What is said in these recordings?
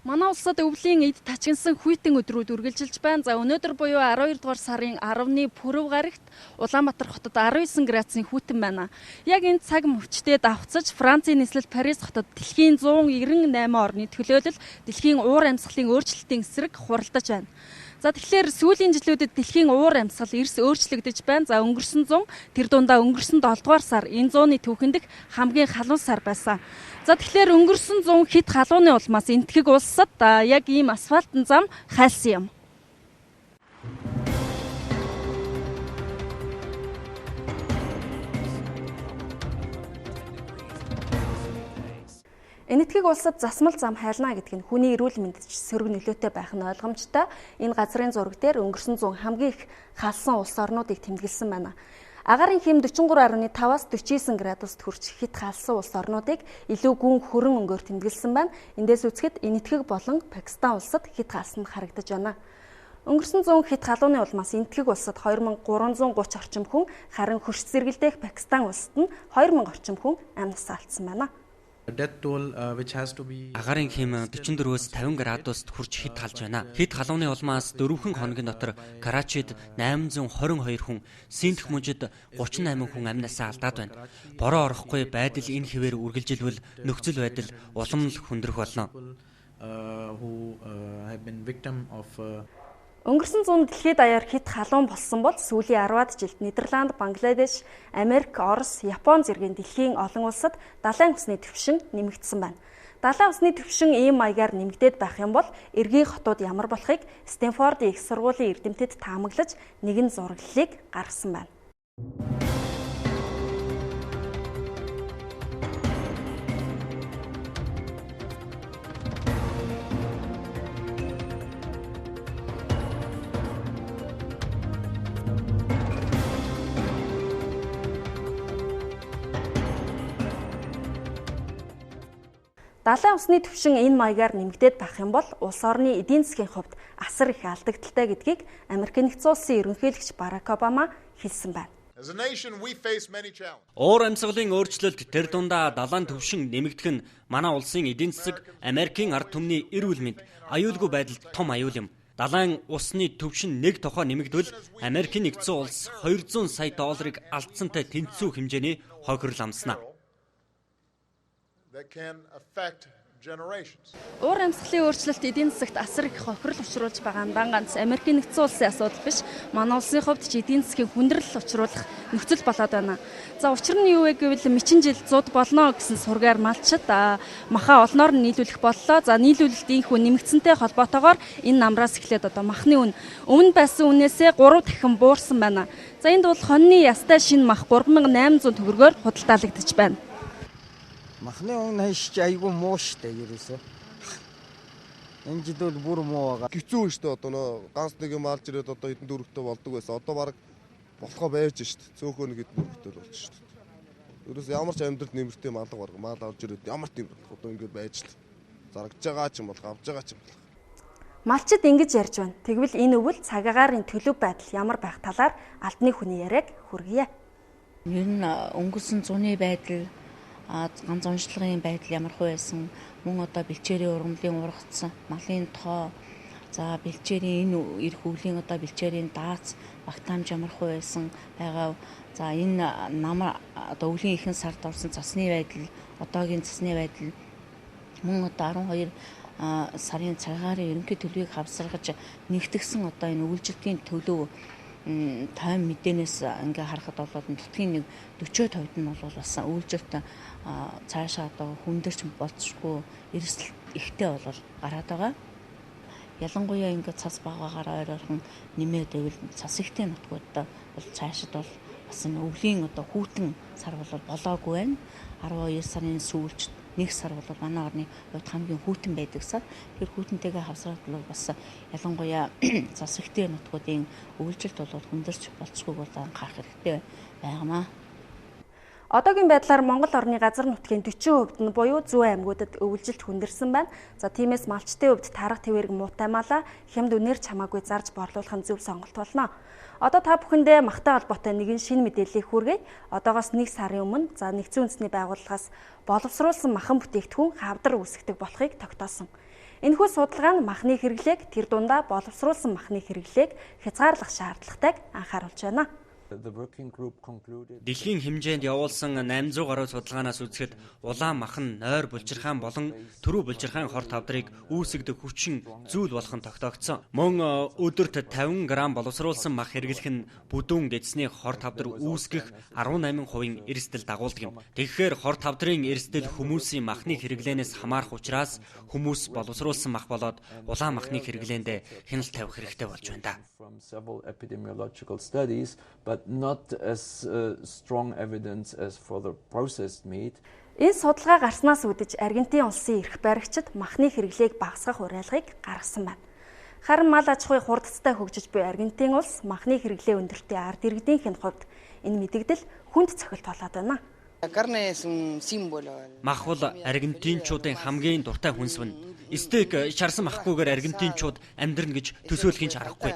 Манай улсад өвлийн эд тачигнасан хүйтэн өдрүүд үргэлжилж байна. За өнөөдөр буюу 12 дугаар сарын 10-ны пүрэв гарагт Улаанбаатар хотод 19 градусын хүйтэн байна. Яг энэ цаг мөчтэй давхцаж Францын нийслэл Парис хотод дэлхийн 198 орны төлөөлөл дэлхийн уур амьсгалын өөрчлөлтийн эсрэг хуралдаж байна. За тэгэхээр сүүлийн жилүүдэд дэлхийн уур амьсгал эрс өөрчлөгдөж байна. За өнгөрсөн зун тэр дундаа өнгөрсөн 7 дугаар сар энэ зууны түүхэн дэх хамгийн халуун сар байсан. За тэгэхээр өнгөрсөн зун хэт халууны улмаас Энэтхэг улсад яг ийм асфальтын зам хайлсан юм. Энэтхэг улсад засмал зам хайлна гэдэг нь хүний эрүүл мэндэд ч сөрөг нөлөөтэй байх нь ойлгомжтой. Энэ газрын зураг дээр өнгөрсөн зун хамгийн их халсан улс орнуудыг тэмдэглэсэн байна. Агаарын хэм 43.5-аас 49 градуст хүрч хэт халсан улс орнуудыг илүү гүн хөрөн өнгөөр тэмдэглэсэн байна. Эндээс үзэхэд Энэтхэг болон Пакистан улсад хэт халсан харагдаж байна. Өнгөрсөн зун хэт халууны улмаас Энэтхэг улсад 2330 орчим хүн, харин хөрш зэрэгэлдэх Пакистан улсад нь 2000 орчим хүн амь насаа алдсан байна. Агаарын хэм 44-өөс 50 градуст хүрч хэт халж байна. Хэт халууны улмаас 4 хоногийн дотор Карачид 822 хүн, Синдх мужид 38 хүн амь насаа алдаад байна. Бороо орохгүй байдал энэ хэвээр үргэлжилвэл нөхцөл байдал улам л хүндрэх болно. Өнгөрсөн зуунд дэлхийд даяар хэт халуун болсон бол сүүлийн 10-аад жилд Нидерланд, Бангладеш, Америк, Орос, Япон зэргийн дэлхийн олон улсад далайн усны түвшин нэмэгдсэн байна. Далайн усны түвшин ийм маягаар нэмэгдээд байх юм бол эргийн хотууд ямар болохыг Стэнфордын их сургуулийн эрдэмтэд таамаглаж нэгэн зураглалыг гаргасан байна. Далайн усны түвшин энэ маягаар нэмэгдээд байх юм бол улс орны эдийн засгийн хувьд асар их алдагдaltaй гэдгийг Америк нэгдсэн улсын ерөнхийлөгч Барак Обама хэлсэн байна. Уур амьсгалын өөрчлөлт тэр дундаа далайн түвшин нэмэгдэх нь манай улсын эдийн засаг, Америкийн ард түмний эрүүл мэнд, аюулгүй байдалд том аюул юм. Далайн усны түвшин нэг тохоо нэмэгдвэл Америкийн нэгдсэн улс 200 сая долларыг алдсантай тэнцүү хэмжээний хохирол амсна. Уур амьсгалын өөрчлөлт эдийн засагт асар их хохирол учруулж байгаа нь дан ганц Америкийн нэгдсэн улсын асуудал биш, манай улсын хувьд ч эдийн засгийн хүндрэл учруулах нөхцөл болоод байна. За учир нь юу вэ гэвэл мэчин жил зуд болно гэсэн сургаар малчид маха олноор нь нийлүүлэх боллоо. За нийлүүлэлт ийхүү нэмэгдсэнтэй холбоотойгоор энэ намраас эхлээд одоо махны үн өмнө байсан үнээсээ 3 дахин буурсан байна. За энд бол хоньны ястай шинэ мах 3800 төгрөгөөр худалдаалагдаж байна. Махны үн ханш айгүй муу штэ ерөөсөө. Энэ жил бол бүр муу байгаа. Хэцүү штэ одоо нөө ганц нэг юм алж ирээд одоо хэдэн дөрөвтэй болдог байсан. Одоо баг болохоо байж штэ. Цөөхөө нэг хэдэн дөрөвтэй болж штэ. Ерөөсөө ямар ч амьдралд нэмэртэй юм алга баг. Мал авч ирээд ямар ч нэмэр одоо ингэж байж л зарагдж байгаа ч юм бол авч байгаа ч юм бол. Малчид ингэж ярьж байна. Тэгвэл энэ өвөл цаг агаарын төлөв байдал ямар байх талаар албаны хүний яриаг хүргье. Ер нь өнгөрсөн зуны байдал ганц уншлагын байдал ямар хөө байсан, мөн одоо бэлчээрийн ургамлын ургац, малын тоо, за бэлчээрийн энэ ирэх өвлийн одоо бэлчээрийн даац, багтаамж ямар хөө байсан байгаа. За энэ намар одоо өвлийн ихэнх сард орсон цасны байдал, одоогийн цасны байдал, мөн одоо 12 сарын цагаарын ерөнхий төлөвийг хавсаргаж нэгтгсэн одоо энэ өвөлжилтийн төлөв тойм мэдээнээс ингээ харахад бол нутгийн нэг 40% нь бол бас өвөлжилт цаашаа одоо хүндэрч болцсохгүй эрсдэл ихтэй бол гараад байгаа. Ялангуяа ингээ цас багаагаар ойр ойрхон нэмээд байвал цас ихтэй нутгуудаа бол цаашид бол бас энэ өвлийн одоо хүйтэн сар бол болоогүй байна. 12 сарын сүүлч 1 сар бол манай орны хувьд хамгийн хүйтэн байдаг сар. Тэр хүйтэнтэйгээ хавсраад бол бас ялангуяа цас ихтэй нутгуудын өвөлжилт бол хүндэрч болцсохгүй бол анхаарах хэрэгтэй байнамаа. Одоогийн байдлаар Монгол орны газар нутгийн 40% нь буюу зүүн аймагуудад өвөлжилт хүндэрсэн байна. За тиймээс малчдын хувьд тарга тэвэрэг муутай малаа хямд үнээр ч хамаагүй зарж борлуулах нь зөв сонголт болно. Одоо та бүхэндээ махтай холбоотой нэгэн шинэ мэдээллийг хүргэе. Одоогоос 1 сарын өмнө за нэгдсэн үндэсний байгууллагаас боловсруулсан махан бүтээгдэхүүн хавдар үүсгдэг болохыг тогтоосон. Энэхүү судалгаа нь махны хэрэглээг тэр дундаа боловсруулсан махны хэрэглээг хязгаарлах шаардлагатайг анхааруулж байна. Дэлхийн хэмжээнд явуулсан 800 гаруй судалгаанаас үзэхэд улаан мах нь нойр булчирхаан болон түрүү булчирхаан хор тавдрыг үүсгэдэг хүчин зүйл болох нь тогтоогдсон. Мөн өдөрт 50 г боловсруулсан мах хэрэглэх нь бүдүүн гэдэсний хор тавдар үүсгэх 18% эрсдэл дагуулдаг юм. Тэгэхээр хор тавдрын эрсдэл хүмүүсийн махны хэрэглээнээс хамаарах учраас хүмүүс боловсруулсан мах болоод улаан махны хэрэглээндээ хяналт тавих хэрэгтэй болж байна да. Not as strong evidence as for the processed meat. Энэ судалгаа гарснаас үүдэж Аргентин улсын эрх баригчид махны хэрэглээг багасгах уриалгыг гаргасан байна. Харин мал аж ахуйн хурдцтай хөгжиж буй Аргентин улс махны хэрэглээ өндөртэй ард иргэдийнх нь хувьд энэ мэдэгдэл хүнд цохилт болоод байна. Мах бол аргентинчуудын хамгийн дуртай хүнс нь. Стейк шарсан махгүйгээр аргентинчууд амьдрна гэж төсөөлөхийн ч аргагүй.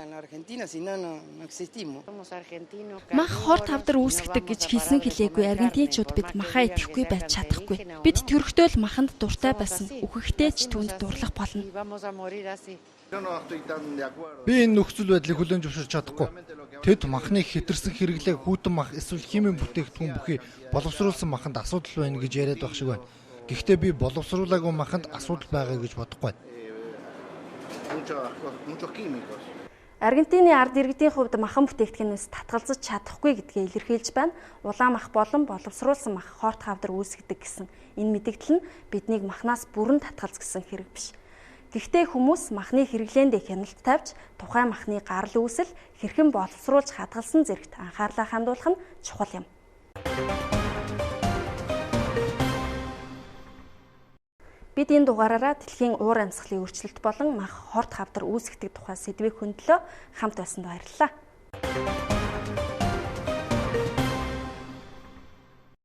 Мах хор тавдар үүсгдэг гэж хэлсэн хэлээгүй аргентинчууд бид махаа идэхгүй байж чадахгүй. Бид төрөхтөө л маханд дуртай байсан. Үхэхдээ ч түүнд дурлах болно. Би энэ нөхцөл байдлыг хүлээн зөвшөөрч чадахгүй. Тэд махны хэтэрсэн хэрэглээг хүйтэн мах эсвэл химийн бүтээгдэхүүн бүхий боловсруулсан маханд асуудал байна гэж яриад байх шиг байна. Гэхдээ би боловсруулаагүй маханд асуудал байгаа гэж бодохгүй. Аргентины ард иргэдийн хувьд махан бүтээгдэхүүнээс татгалзаж чадахгүй гэдгээ илэрхийлж байна. Улаан мах болон боловсруулсан мах хорт хавдар үүсгэдэг гэсэн энэ мэдэгдэл нь биднийг махнаас бүрэн татгалз гэсэн хэрэг биш. Гэхдээ хүмүүс махны хэрэглээндээ хяналт тавьж тухайн махны гарал үүсэл хэрхэн боловсруулж хадгалсан зэрэгт анхаарлаа хандуулах нь чухал юм. Бид энэ дугаараараа дэлхийн уур амьсгалын өөрчлөлт болон мах хорт хавдар үүсгэдэг тухай сэдвийг хөндлөө. Хамт байсанд баярлалаа.